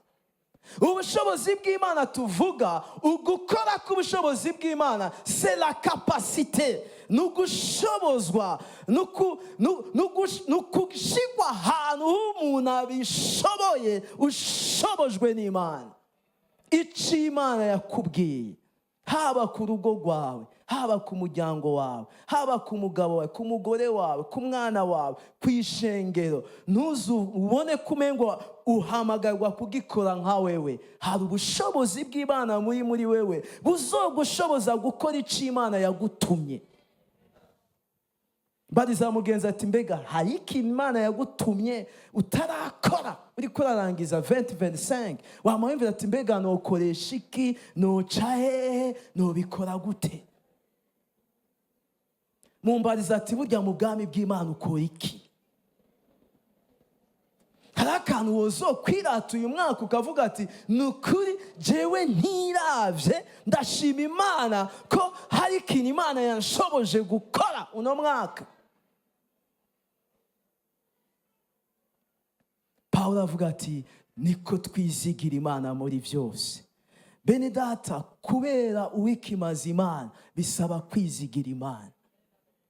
Ubushobozi bw'Imana tuvuga, ugukora k'ubushobozi bw'Imana, c'est la capacité, ni ugushobozwa, ni ugushigwa ahantu h'umuntu abishoboye, ushobojwe n'Imana. Icyo Imana yakubwiye, haba ku rugo rwawe, haba ku muryango wawe, haba ku mugabo wawe, ku mugore wawe, ku mwana wawe, ku ishengero, ntuzu ubone ko umengo uhamagarwa kugikora nka wewe. Hari ubushobozi bw'Imana muri wewe buzogushoboza gukora icyo Imana yagutumye. Mbariza mugenzi ati: "Mbega hari ikintu Imana yagutumye utarakora?" Uriko urarangiza 2025, wamwumvira ati: "Mbega nokoresha iki, noca hehe, nobikora gute?" Mumbariza ati: "Burya mu bwami bw'Imana ukora iki?" Hari akantu wozokwirata uyu mwaka ukavuga ati: "Ni ukuri jewe ntiravye, ndashima Imana ko hari ikintu Imana yanshoboje gukora uno mwaka"? Pawulo avuga ati: "Niko twizigira Imana muri byose." Bene data, kubera uwikimaza Imana bisaba kwizigira Imana,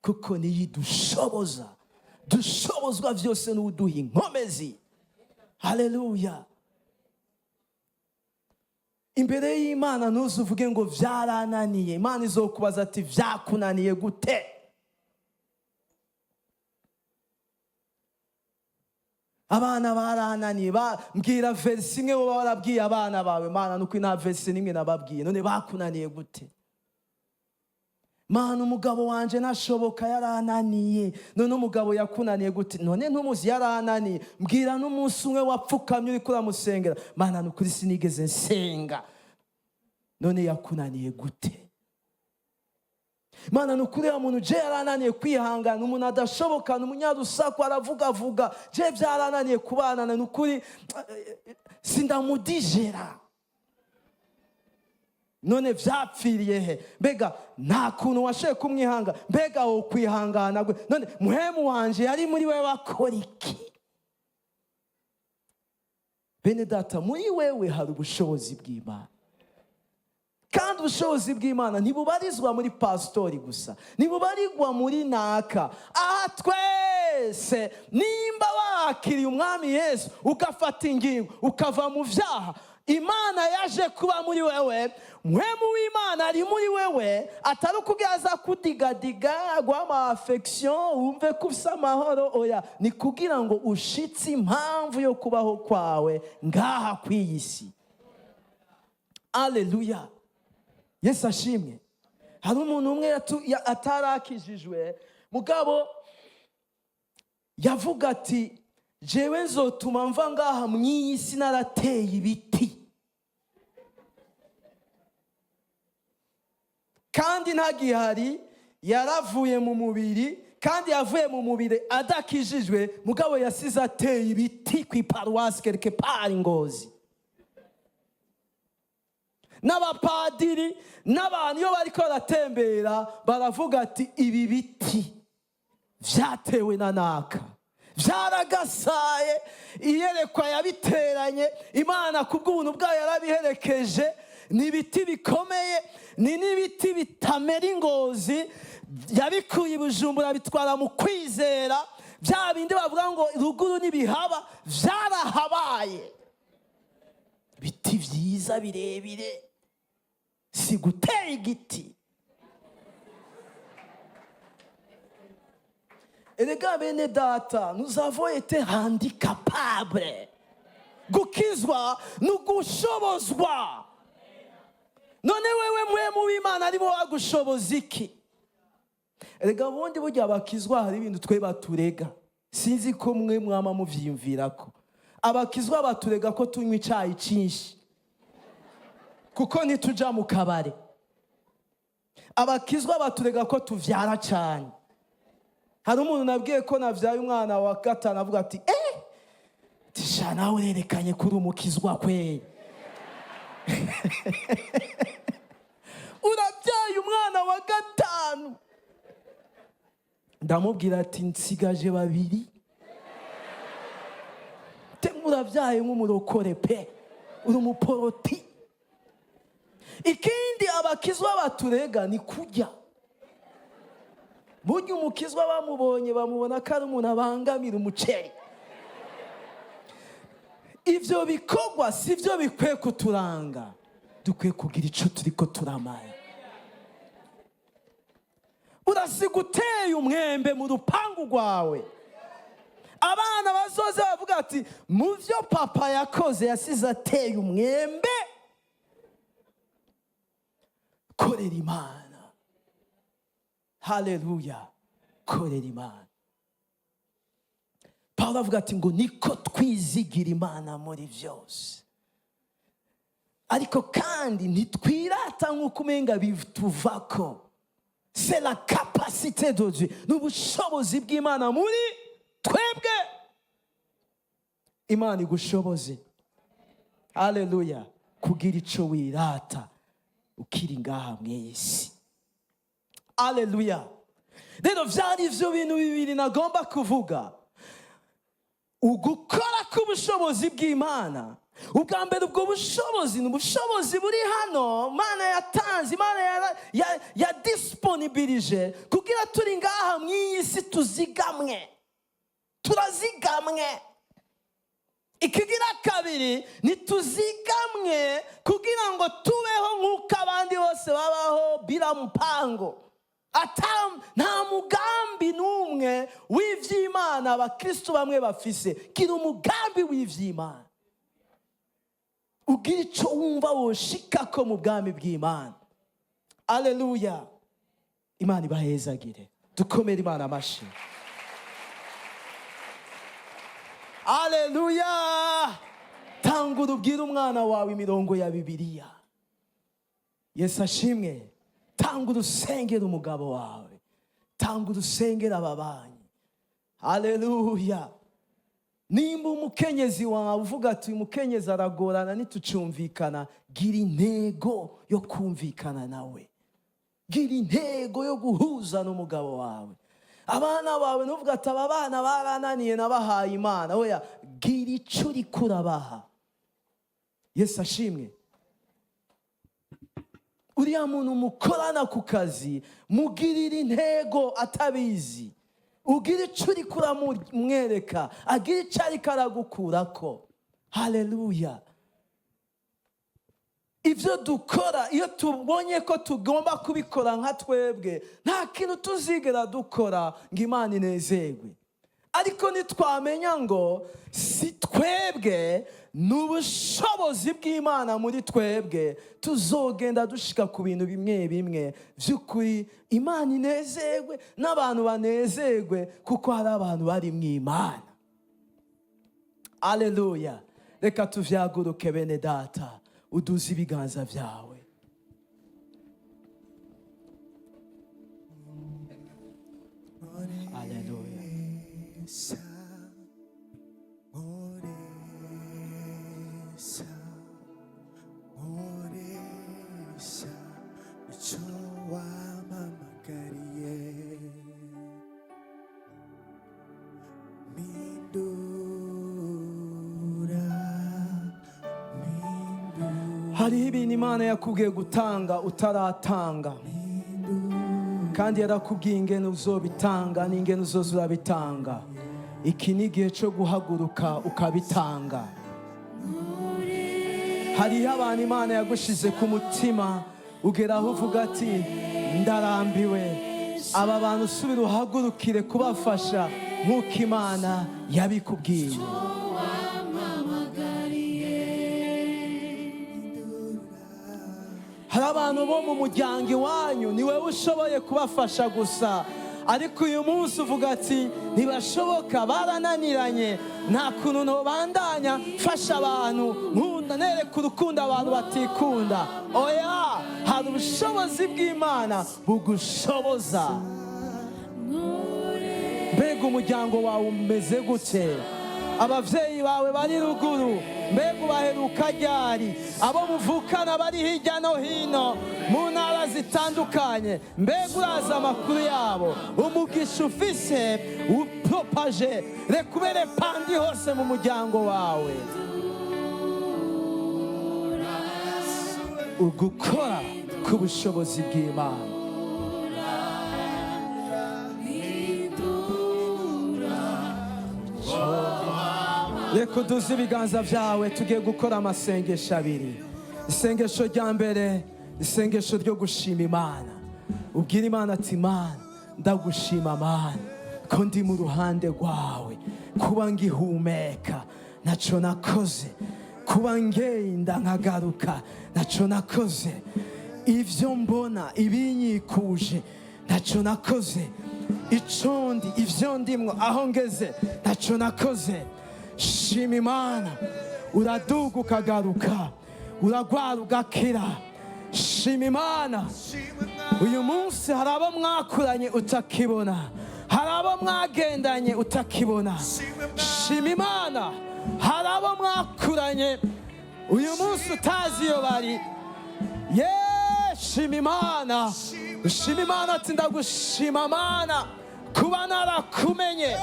kuko niyo idushoboza. Dushobozwa byose n'uduha inkomezi. Haleluya! Imbere y'Imana ntuzuvuge ngo byarananiye. Imana izokubaza ati: "Byakunaniye gute?" Abana barananiye. Mbwira verisi imwe woba warabwiye abana bawe. Mana, nuko nta verisi n'imwe nababwiye. None bakunaniye gute? Mana, umugabo wanje nashoboka, yarananiye. None umugabo yakunaniye gute? None ntumuzi? Yarananiye. Mbwira n'umunsi umwe wapfukamye uriko uramusengera. Mana, ni ukuri sinigeze nsenga. None yakunaniye gute? Mana, ni ukuri ya muntu je yarananiye kwihangana, umuntu adashoboka, ni umunyarusaku, aravugavuga, je byarananiye kubanana, ni ukuri sindamudijera. None vyapfiriye he? Mbega nta kuntu washoboye kumwihanga? Mbega wo kwihangana gwe? None muhemu wanje yari muri wewe akora iki? Bene data, muri wewe hari ubushobozi bw'Imana, kandi ubushobozi bw'Imana ntibubarizwa muri pasitori gusa, ntibubarirwa muri naka. Aha twese, nimba wakiriye Umwami Yesu, ugafata ingingo, ukava mu byaha, Imana yaje kuba muri wewe. Muhemu w'Imana ari muri wewe, atari ukubwira aza kudigadiga, guha ama affection, wumve ko ufise amahoro. Oya, ni kugira ngo ushitse impamvu yo kubaho kwawe ngaha kw'iyi si. Aleluya, Yesu ashimwe. Hari umuntu umwe atarakijijwe, mugabo yavuga ati: "Jewe nzotuma mva ngaha mu iyi si narateye ibiti." Kandi ntagihari, yaravuye mu mubiri, kandi yavuye mu mubiri adakijijwe, mugabo yasize ateye ibiti ku iparuwasi quelque part Ngozi. N'abapadiri n'abantu iyo bariko baratembera baravuga ati: "Ibi biti vyatewe na naka, vyaragasaye, iyerekwa yabiteranye, Imana kubw'ubuntu bwayo yarabiherekeje. Ni ibiti bikomeye, ni n'ibiti bitamera ingozi, yabikuye i Bujumbura bitwara mu kwizera. Bya bindi bavuga ngo ruguru ntibihaba, vyarahabaye. Ibiti vyiza birebire." Si gutera igiti. Erega bene data, nous avons été rendus capables. Gukizwa ni ugushobozwa. None wewe, muhemu w'Imana arimo wagushoboza iki? Erega ubundi burya abakizwa hari ibintu twe baturega, sinzi ko mwe mwama muvyiyumvirako. Abakizwa baturega ko tunywa icayi cinshi kuko ntituja mu kabare. Abakizwa baturega ko tuvyara cane. Hari umuntu nabwiye ko navyaye umwana wa gatanu, avuga ati: "Tisha, nawe urerekanye ko uri umukizwa kweri, urabyaye umwana wa gatanu." Ndamubwira ati: "Nsigaje babiri." Te murabyaye nk'umurokore pe, uri umuporoti. Ikindi abakizwa baturega ni kurya. Burya umukizwa bamubonye bamubona ko ari umuntu abangamira umuceri. Ivyo bikorwa si byo bikwiye kuturanga, dukwiye kugira ico turiko turamara. Urasiga uteye umwembe mu rupangu rwawe, abana bazoze bavuga ati: "Mu byo papa yakoze yasize ateye umwembe." Korera Imana. Haleluya, korera Imana. Pawulo avuga ati ngo niko twizigira Imana muri byose, ariko kandi ntitwirata nk'uko umenga bituvako. C'est la capacité de Dieu, ni ubushobozi bw'Imana muri twebwe. Imana igushoboze, haleluya, kugira ico wirata ukiri ngaha mw'isi. Aleluya. Rero vyari ivyo bintu bibiri nagomba kuvuga: ugukora k'ubushobozi bw'Imana. Ubwa mbere, ubwo bushobozi ni ubushobozi buri hano Imana yatanze, Imana yadisponibilije kugira turi ngaha mw'iyi si tuzigamwe, turazigamwe. Ikigira kabiri, ntituzigamwe kugira ngo tubeho nk'uko abandi bose babaho bila mpango. Ata nta mugambi n'umwe w'ivy'Imana abakristo bamwe bafise. Gira umugambi w'ivy'Imana, ugira ico wumva woshikako mu bwami bw'Imana. Aleluya. Imana ibahezagire. Dukomere Imana amashi. Aleluya. Tangura ubwire umwana wawe imirongo ya Bibiliya. Yesu ashimwe. Tangura usengera umugabo wawe, tangura usengera ababanyi. Aleluya. Nimba umukenyezi wawe uvuga ati uyu mukenyezi aragorana ntitucumvikana, gira intego yo kumvikana nawe, gira intego yo guhuza n'umugabo wawe. Abana bawe ntuvuga ati aba bana barananiye nabahaye Imana. Oya, gira icyo uriko urabaha. Yesu ashimwe. Uriya muntu mukorana ku kazi, mugirira intego atabizi, ugira icyo uriko uramwereka, agira icyo ariko aragukurako. Haleluya. Ibyo dukora iyo tubonye ko tugomba kubikora nka twebwe, nta kintu tuzigera dukora ngo Imana inezerwe. Ariko nitwamenya ngo si twebwe, ni ubushobozi bw'Imana muri twebwe, tuzogenda dushika ku bintu bimwe bimwe by'ukuri Imana inezerwe n'abantu banezerwe, kuko hari abantu bari mu Imana. Aleluya. Reka tuvyaguruke bene data, uduze ibiganza byawe. Aleluya. Nkoresha icyo wampamagariye, mpindura, mpindura. Hariho ibintu Imana yakubwiye gutanga utaratanga, kandi yarakubwiye ingene uzobitanga n'ingene uzoza urabitanga. Iki ni igihe cyo guhaguruka ukabitanga. Hariho abantu Imana yagushize ku mutima, ugera aho uvuga ati ndarambiwe, aba bantu usubira uhagurukire kubafasha nk'uko Imana yabikubwiye. Hari abantu bo mu muryango iwanyu ni wowe ushoboye kubafasha gusa, ariko uyu munsi uvuga ati ntibashoboka, barananiranye, nta kuntu nobandanya mfasha abantu nkunda, nereka urukundo abantu batikunda. Oya, hari ubushobozi bw'Imana bugushoboza. Mbega umuryango wawe umeze gute? Abavyeyi bawe bari ruguru, mbega ubaheruka ryari? Abo muvukana bari hirya no hino mu ntara zitandukanye, mbega urazi amakuru yabo? Umugisha ufise upropaje, reka ubere pandi hose mu muryango wawe. Ugukora ku bushobozi bw'Imana. Reka uduze ibiganza byawe, tugiye gukora amasengesho abiri. Isengesho rya mbere, isengesho ryo gushima Imana. Ubwira Imana ati Imana, ndagushima Mana ko ndi mu ruhande rwawe, kuba ngihumeka naco nakoze, kuba ngenda nkagaruka naco nakoze, ivyo mbona ibinyikuje naco nakoze, ico ndi, ivyo ndimwo, aho ngeze naco nakoze. Shima Imana. Uraduga ukagaruka, uragwara ugakira. Shima Imana. Uyu munsi hari abo mwakuranye utakibona, hari abo mwagendanye utakibona. Shima Imana. Hari abo mwakuranye uyu munsi utazi iyo bari. Ye, shima Imana. Shima Imana ati ndagushima Mana kuba narakumenye,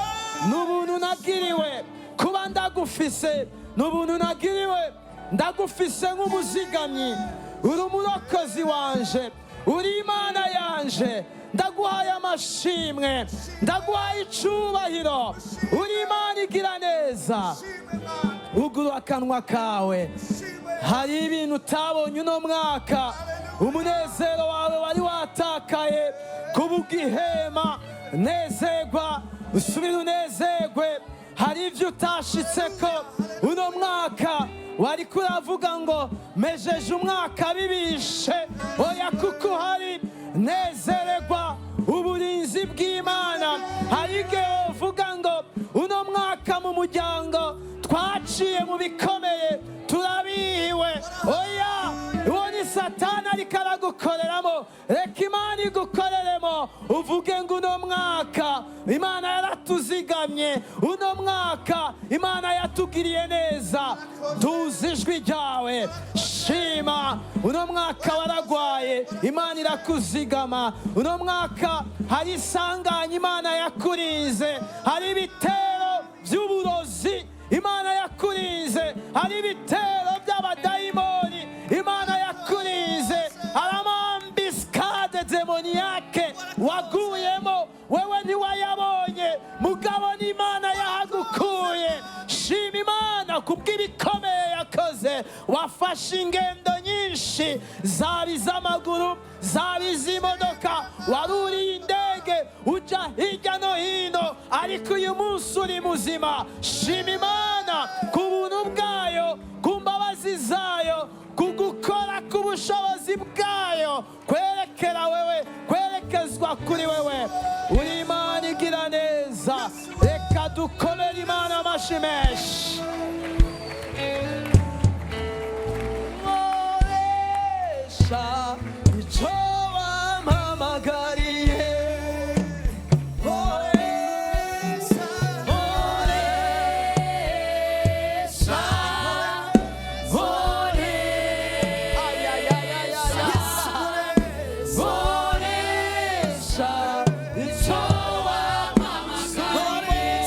n'ubuntu nagiriwe, kuba ndagufise n'ubuntu nagiriwe, ndagufise nk'umuzigamyi, uri umurokozi wanje, uri Imana yanje, ndaguhaye amashimwe, ndaguhaye icubahiro, uri Imana igira neza. Ugura akanwa kawe. Hari ibintu utabonye uno mwaka, umunezero wawe wari watakaye, kuba ugihema, nezerwa, usubire unezerwe. Hari ibyo utashitseko uno mwaka, wari kuravuga ngo mejeje umwaka bibishe, oya kuko uhari, nezererwa, Uburinzi bw'Imana. Hari igihe uvuga ngo uno mwaka mu muryango twaciye mu bikomeye, turabihiwe. Oya, uwo ni Satani ariko aragukoreramo. Reka Imana igukoreremo, uvuge ngo uno mwaka Imana yaratuzigamye, uno mwaka Imana yatugiriye neza. Tuzi ijwi ryawe, shima. Uno mwaka waragwaye, Imana irakuzigama. Uno mwaka hari isanganya, Imana yakurinze. Hari ibitero by'uburozi, Imana yakurinze. Hari ibitero by'abadayimoni, Imana yakurinze. Hari ama embuscades démoniaques waguyemo, wewe ntiwayabonye, mugabo n'Imana yahagukuye. Shima Imana kubw'ibikomeye yakoze. Wafashe ingendo nyinshi, zaba iz'amaguru, zaba iz'imodoka, waruriye indege, uja hirya no hino, ariko uyu munsi uri muzima. Shima Imana ku buntu bwayo, ku mbabazi zayo, ku gukora k'ubushobozi bwayo kwerekera wewe, kwerekezwa kuri wewe. Uri Imana igira neza. Reka dukomere Imana amashi menshi. Nkoresha icyo wampamagariye. Nkoresha, nkoresha, nkoresha. Ay, ay, ay, ay, ay, ay. Nkoresha icyo wampamagariye.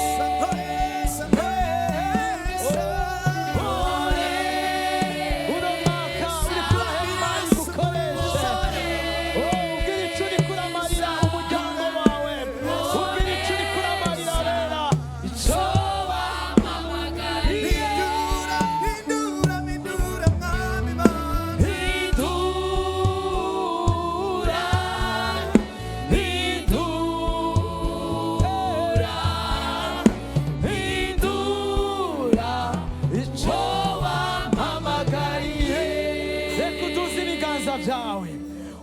Uno mwaka uriko urahera, Imana igukoreshe. Oh, ubwira icyo uriko uramarira umuryango wawe, ubwira icyo uriko uramarira abera icyo wampamagariye. Hindura, hindura, hindura, Mwami Mana. Hindura, hindura, hindura icyo wampamagariye. Reka uduze ibiganza byawe,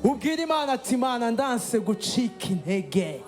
ubwire Imana ati: "Imana, ndanse gucika intege.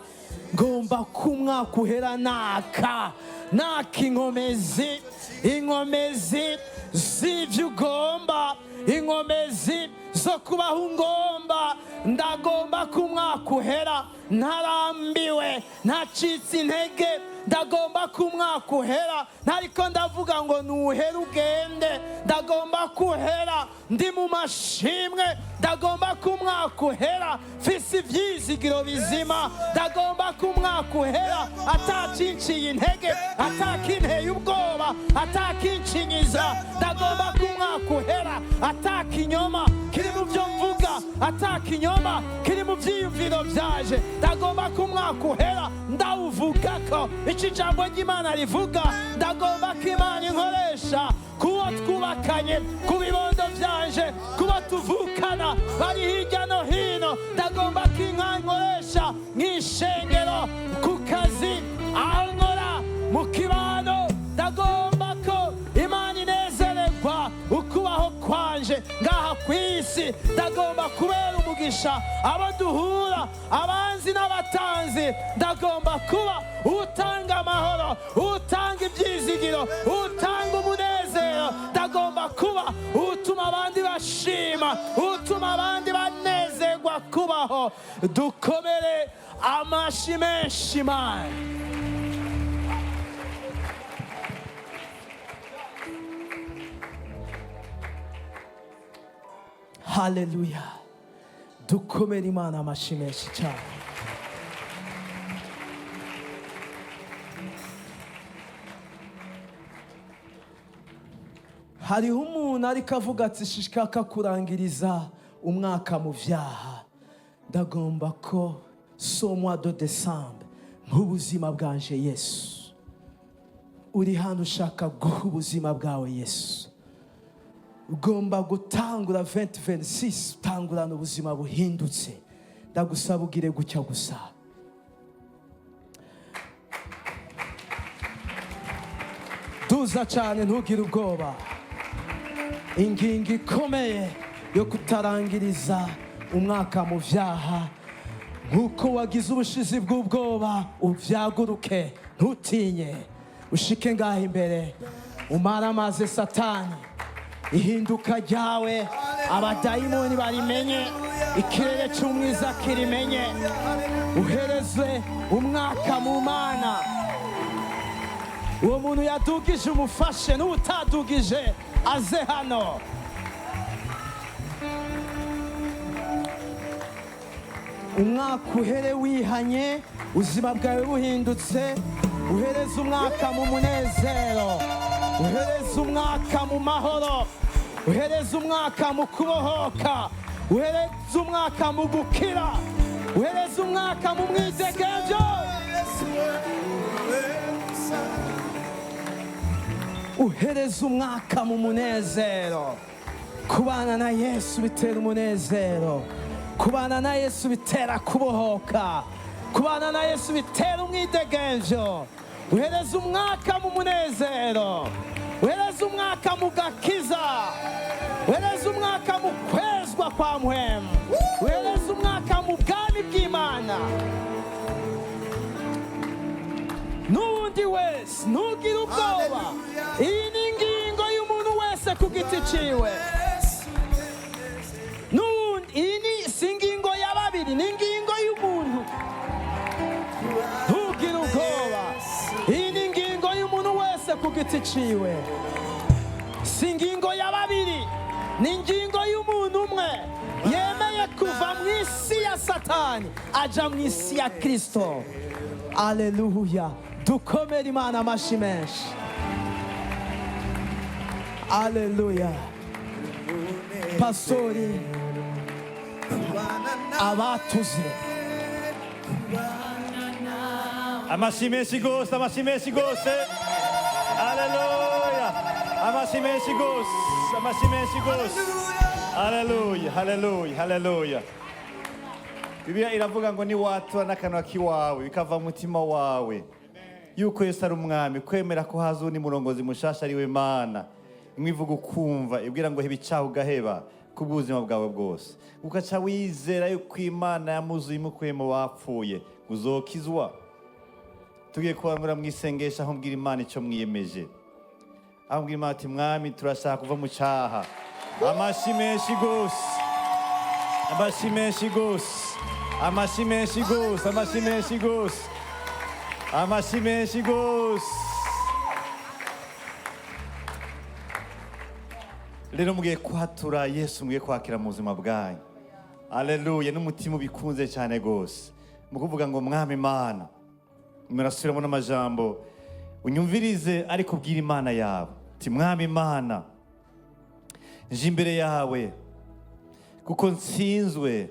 Ngomba ko umwaka uhera naka naka inkomezi, inkomezi z'ibyo ugomba, inkomezi zo kubaho ungomba. Ndagomba ko umwaka uhera ntarambiwe, ntacitse intege. Ndagomba ko umwaka uhera ntariko ndavuga ngo nuhere ugende. Ndagomba ko uhera ndi mu mashimwe. Ndagomba ko umwaka uhera mfise ivyizigiro bizima. Ndagomba ko umwaka uhera atacinciye intege, atakinteye ubwoba, atakincinyiza. Ndagomba ko umwaka uhera atakinyoma kiri mu byo mvuga, atakinyoma kiri mu vyiyumviro vyaje. Ndagomba ko umwaka uhera ndawuvuga ko ico ijambo ry'Imana rivuga. Ndagomba ko Imana inkoresha kubo twubakanye, ku bibondo vyanje, kubo tuvukana bari hirya no hino. Ndagomba ko inka nkoresha mw'ishengero, ku kazi, aho nkora, mu kibano. Ndagomba ko Imana inezererwa ukubaho kwanje ngaha ku isi. Ndagomba kubera umugisha abo duhura, abanzi n'abatanzi. Ndagomba kuba utanga amahoro, utanga ibyizigiro, utanga umunezero. Ndagomba kuba utuma abandi bashima, utuma abandi banezerwa kubaho." Dukomere amashi menshi Imana. Haleluya! Dukomere Imana amashi menshi cyane. Hariho umuntu ariko avuga ati: "Shishikaka kurangiriza umwaka mu vyaha. Ndagomba ko ce mois de décembre nk'ubuzima bwanje Yesu." Uri hano ushaka guha ubuzima bwawe Yesu, ugomba gutangura 2026 utangurana ubuzima buhindutse, ndagusaba ugire gutya gusa. Duza cyane, ntugire ubwoba. Ingingo ikomeye yo kutarangiriza umwaka mu vyaha. Nk'uko wagize ubushizi bw'ubwoba, ubyaguruke, ntutinye, ushike ngaho imbere, umaramaze Satani. Ihinduka ryawe abadayimoni barimenye, ikirere cy'umwiza kirimenye. Uhereze umwaka mu Mana. Uwo muntu yadugije umufashe, n'utadugije aze hano. Umwaka uhere wihanye, ubuzima bwawe buhindutse. Uhereze umwaka mu munezero, uhereze umwaka mu mahoro, uhereze umwaka mu kubohoka, uhereze umwaka mu gukira, uhereze umwaka mu mwidegemvyo, uhereze umwaka mu munezero. Kubana na Yesu bitera umunezero, kubana na Yesu bitera kubohoka, kubana na Yesu bitera umwidegemvyo. Uhereze umwaka mu munezero, uhereze umwaka mu gakiza, uhereze umwaka mu kwezwa kwa mpwemu, uhereze umwaka mu bwami bw'Imana. N'uwundi wese, ntugire ubwoba. Iyi ni ingingo y'umuntu wese ku giti ciwe. N'uwundi, iyi ni si ingingo ya babiri, ni ingingo y'umuntu. Ntugire ubwoba, iyi ni ingingo y'umuntu wese ku giti ciwe. Si ingingo ya babiri, ni ingingo y'umuntu umwe yemeye kuva mu isi ya Satani aja mu isi ya Kristo. Aleluya! Dukomere Imana amashi menshi. Aleluya! Pastori, abatuze. Amashyi menshi gose, amashyi menshi gose. Haleluya! Amashyi menshi gose, amashyi menshi gose. Haleluya, haleluya, haleluya. Bibiliya iravuga ngo niwatura n'akanwa k'iwawe bikava mu mutima wawe yuko Yesu ari umwami, kwemera ko haza uwundi murongozi mushasha ari we Mana, imwe ivuga ukumva, ibwira ngo heba icaha ugaheba kubw'ubuzima bwawe bwose, ugaca wizera yuko Imana yamuzuye imukuye mu bapfuye, uzokizwa. Tugiye kubangura mu isengesho aho mbwira Imana icyo mwiyemeje, aho mbwira Imana ati: "Mwami, turashaka kuva mu cyaha." Amashyi menshi gose, amashyi menshi gose, amashyi menshi gose, amashyi menshi gose, amashyi menshi gose. Rero mugiye kwatura Yesu, mugiye kwakira mu buzima bwanyu. Aleluya! N'umutima ubikunze cyane gose, mu kuvuga ngo: "Mwami Imana." Murasubiramo n'amajambo, unyumvirize, ariko ubwira Imana yawe uti: "Mwami Imana, nje imbere yawe kuko nsinzwe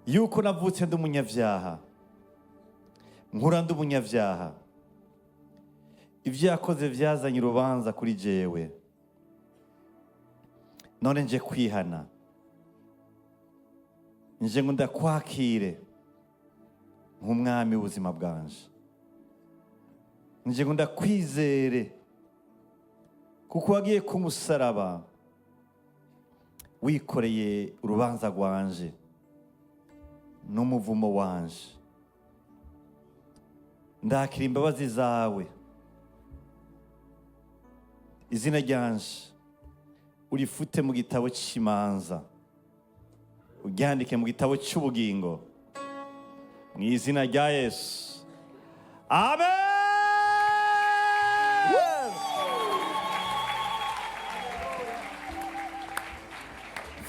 yuko navutse ndi umunyabyaha, nkura ndi umunyabyaha. Ibyo yakoze byazanye urubanza kuri jewe. None nje kwihana, nje ngo ndakwakire nk'umwami w'ubuzima bwanje, nje ngo ndakwizere kuko wagiye ku musaraba wikoreye urubanza rwanje n'umuvumo wanje. Ndakira imbabazi zawe. Izina ryanje urifute mu gitabo cy'imanza, uryandike mu gitabo cy'ubugingo, mu izina rya Yesu, amen."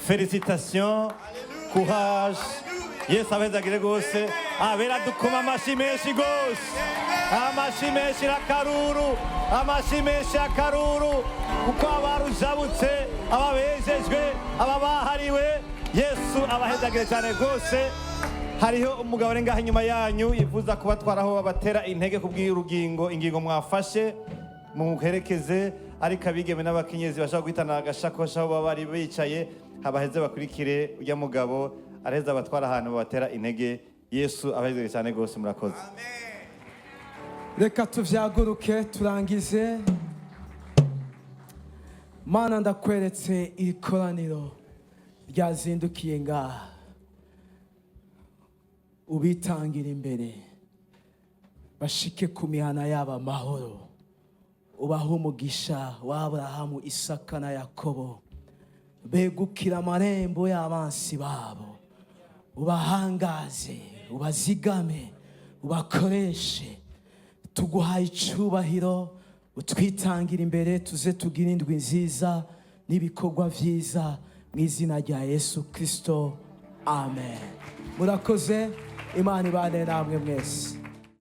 Félicitations, courage, Yesu abezagire rwose. Abera dukoma amashyi menshi rwose, amashyi menshi n'akaruru, amashyi menshi y'akaruru, kuko abarujabutse, ababejejwe, ababahariwe. Yesu abahezagire cyane rwose. Hariho umugabo ari ngaho inyuma yanyu yifuza kubatwara aho babatera intege kubw'urugingo, ingingo mwafashe, muherekeze. Ariko abigeme n'abakenyezi bashobora guhitana agashakoshi aho baba bari bicaye, habaheze bakurikire ujya mugabo araheza abatwara ahantu babatera intege. Yesu abahezagire cyane rwose, murakoze. Reka tuvyaguruke turangize. Mana, ndakweretse iri koraniro ryazindukiye ngaha. Ubitangira imbere, bashike ku mihana yabo amahoro. Ubahe umugisha wa Aburahamu, Isaka na Yakobo, begukira amarembo y'abansi babo. Ubahangaze, ubazigame, ubakoreshe. Tuguhaye icubahiro, utwitangira imbere, tuze tugire indwi nziza n'ibikorwa byiza, mu izina rya Yesu Kirisito, amen. Murakoze, Imana ibane namwe mwese.